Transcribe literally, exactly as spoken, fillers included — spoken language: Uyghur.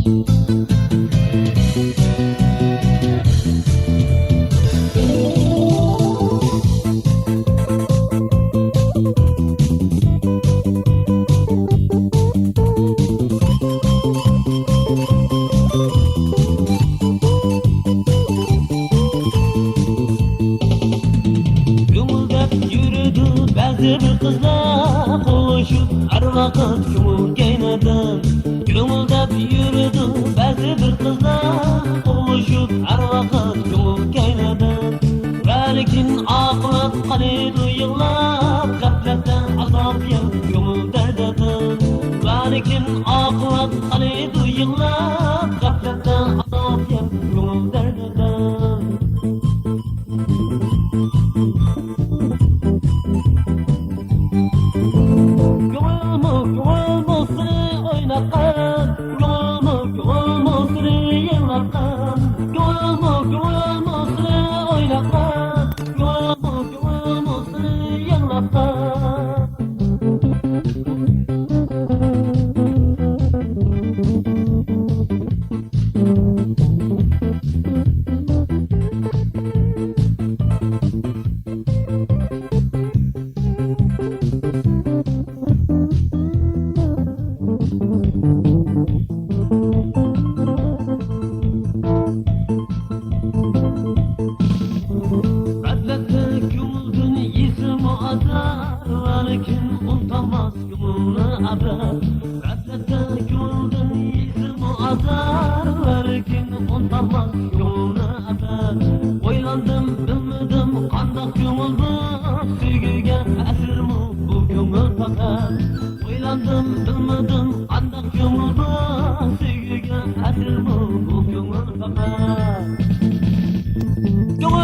كۆڭۈلدەپ يۈرىدۇ بەزى بىر قىزلار، قوغلىشىپ ھەر ۋاقىت كۆڭۈل كەينىدىن. كۆڭۈلدەپ يۈرىدۇ بەزى بىر قىزلار، قوغلىشىپ ھەر ۋاقىت كۆڭۈل كەينىدىن. ۋەلىكىن ئاقىۋەت قالىدۇ يىغلاپ، غەپلەتتە ئازاب يەپ كۆڭۈل دەردىدىن. ۋەلىكىن ئاقىۋەت قالىدۇ يىغلاپ، غەپلەتتە ئازاب يەپ كۆڭۈل دەردىدىن. كۆڭۈلمۇ، كۆڭۈلمۇ سېنى ئويناتقان، كۆڭۈلمۇ، كۆڭۈلمۇ سېنى يىغلاتقان، كۆڭۈلمۇ، كۆڭۈلمۇ سېنى ئويناتقان، كۆڭۈلمۇ، كۆڭۈلمۇ سېنى يىغلاتقان. ئەلۋەتتە، كۆڭۈلدىن يېسىمۇ ئازار، ۋەلىكىن ئۇنتالماس كۆڭۈلنى ئەبەد. ئەلۋەتتە، كۆڭۈلدىن يېسىمۇ ئازار، ۋەلىكىن ئۇنتالماس كۆڭۈلنى ئەبەد. ئويلاندىم، بىلمىدىم، قانداق كۆڭۈل بۇ، سۆيگۈگە ئەسىرمۇ بۇ كۆڭۈل پەقەت. ئويلاندىم، بىلمىدىم، قانداق كۆڭۈل بۇ، سۆيگۈگە ئەسىرمۇ بۇ كۆڭۈل پەقەت. كۆڭۈل